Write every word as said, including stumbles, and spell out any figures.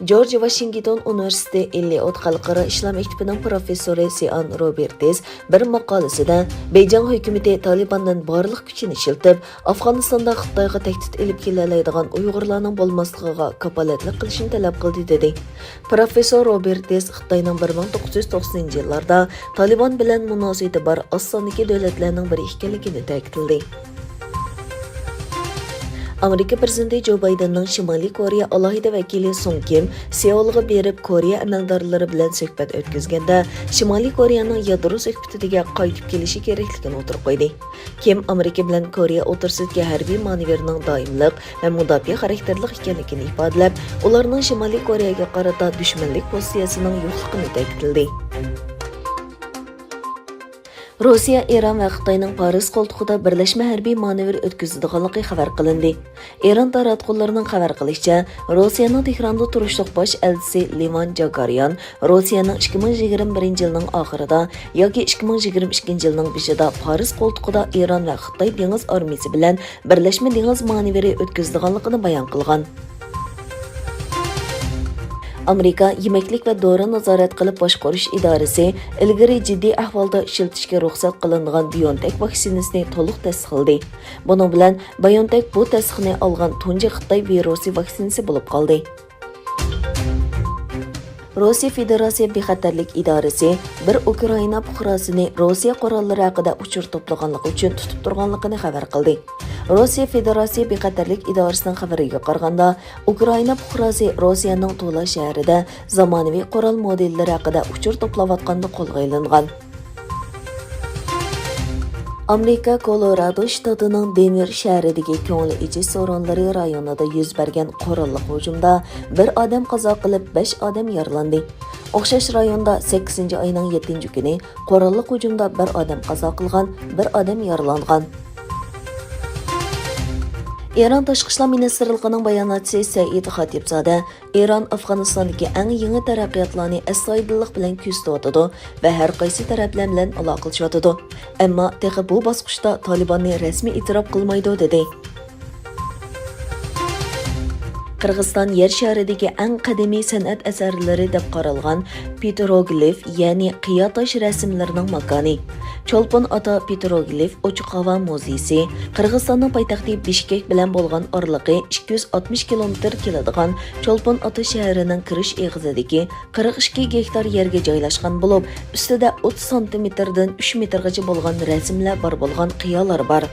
جورج ۋاشىنگتون ئۇنىۋېرسىتېتى ئىللىئوت خەلقئارا ئىشلار مەكتىپىنىڭ پروفېسسورى سىئان روبېرتس بىر ماقالىسىدە، بېيجىڭ ھۆكۈمىتى تالىباندىن بارلىق كۈچىنى ئىشلىتىپ، ئافغانىستاندا خىتايغا تەھدىت ئېلىپ كېلەلەيدىغان ئۇيغۇرلارنىڭ بولماسلىقىغا كاپالەتلىك قىلىشنى تەلەپ قىلدى، دېدى. پروفېسسور روبېرتس خىتاينىڭ بىر مىڭ توققۇز يۈز توقسىنىنچى يىللاردا تالىبان بىلەن مۇناسىۋىتى بار ئاز ساندىكى دۆلەتلەرنىڭ بىرى ئىكەنلىكىنى تەكىتلىدى. ئامېرىكا پىرېزىدېنتى جو بايدېننىڭ شىمالىي كورېيە ئالاھىدە ۋەكىلى سۇڭ كىم سېئۇلغا بېرىپ، كورېيە ئەمەلدارلىرى بىلەن سۆھبەت ئۆتكۈزگەندە، شىمالىي كورېيەنىڭ يادرو سۆھبىتىگە قايتىپ كېلىشى كېرەكلىكىنى ئوتتۇرىغا قويدى. كىم ئامېرىكا بىلەن كورېيە ئوتتۇرىسىدىكى ھەربىي مانېۋىرنىڭ دائىملىق ۋە مۇداپىئە خاراكتېرلىق ئىكەنلىكىنى ئىپادىلەپ، ئۇلارنىڭ شىمالىي كورېيەگە قارىتا دۈشمەنلىك پوزىتسىيەسىنىڭ يوقلۇقىنى تەكىتلىدى. روسىيە، ئىران ۋە خىتاينىڭ پارس قولتۇقىدا بىرلەشمە ھەربىي مانېۋىر ئۆتكۈزىدىغانلىقى خەۋەر قىلىندى. ئىران تاراتقۇلىرىنىڭ خەۋەر قىلىشىچە، روسىيەنىڭ تېھراندا تۇرۇشلۇق باش ئەلچىسى لېۋان جاگاريان روسىيەنىڭ ئىككى مىڭ يىگىرمە بىرىنچى يىلنىڭ ئاخىرىدا ياكى ئىككى مىڭ يىگىرمە ئىككىنچى يىلنىڭ بېشىدا پارس قولتۇقىدا ئىران ۋە خىتاي دېڭىز ئارمىيىسى بىلەن بىرلەشمە دېڭىز مانېۋىرى ئۆتكۈزىدىغانلىقىنى بايان قىلغان. ئامېرىكا يېمەكلىك ۋە دورا نازارەت قىلىپ باشقۇرۇش ئىدارىسى ئىلگىرى جىددىي ئەھۋالدا ئىشلىتىشكە رۇخسەت قىلىنغان بىيونتېك ۋاكسىنىسىنى تولۇق تەستىقلىدى. بۇنىڭ بىلەن بىيونتېك بۇ تەستىقنى ئالغان تۇنجى خىتاي ۋىرۇسى ۋاكسىنىسى بولۇپ قالدى. روسىيە فېدېراتسىيە بىخەتەرلىك ئىدارىسى بىر ئۇكرائىنا پۇقراسىنى روسىيە قوراللىرى ھەققىدە ئۇچۇر توپلىغانلىقى ئۈچۈن تۇتۇپ تۇرغانلىقىنى خەۋەر قىلدى. روسىيە فېدېراتسىيە بىخەتەرلىك ئىدارىسىنىڭ خەۋىرىگە قارىغاندا، ئۇكرائىنا پۇقراسى روسىيەنىڭ تۇلا شەھىرىدە زامانىۋى قورال مودېللىرى ھەققىدە ئۇچۇر توپلاۋاتقاندا قولغا ئېلىنغان. ئامېرىكا كولورادو شتاتىنىڭ دېنۋېر شەھىرىدىكى كۆڭۈل ئېچىش سورۇنلىرى رايونىدا يۈز بەرگەن قوراللىق ھۇجۇمدا بىر ئادەم قازا قىلىپ، بەش ئادەم يارىلاندى. ئوخشاش رايوندا سەككىزىنچى ئاينىڭ يەتتىنچى كۈنى قوراللىق ھۇجۇمدا بىر ئادەم قازا قىلغان، بىر ئادەم يارىلانغان. ئىران تاشقى ئىشلار مىنىستىرلىقىنىڭ باياناتچىسى سەئىد خاتىپزادە ئىران ئافغانىستاندىكى ئەڭ يېڭى تەرەققىياتلارنى ئەستايىدىللىق بىلەن كۆزىتىۋاتىدۇ ۋە ھەر قايسى تەرەپلەر بىلەن ئالاقىلىشىۋاتىدۇ. ئەمما تېخى بۇ باسقۇچتا تالىباننى رەسمىي ئېتىراپ قىلمايدۇ، دېدى. قىرغىزىستان يەر شارىدىكى ئەڭ قەدىمىي سەنئەت ئەسەرلىرى دەپ قارالغان پېتروگلىف، يەنى قىيا تاش رەسىملىرىنىڭ ماكانى، چولپان ئاتا پېتروگلىف ئوچۇق ھاۋا مۇزېيسى، قىرغىزىستاننىڭ پايتەختى بىشكەك بىلەن بولغان ئارىلىقى ئىككى يۈز ئاتمىش كىلومېتىر كېلىدىغان چولپان ئاتا شەھىرىنىڭ كىرىش ئېغىزىدىكى قىرىق ئىككى گېكتار يەرگە جايلاشقان بولۇپ، ئۈستىدە ئوتتۇز سانتىمېتىردىن ئۈچ مېتىرغىچە بولغان رەسىملەر بار بولغان قىيالار بار.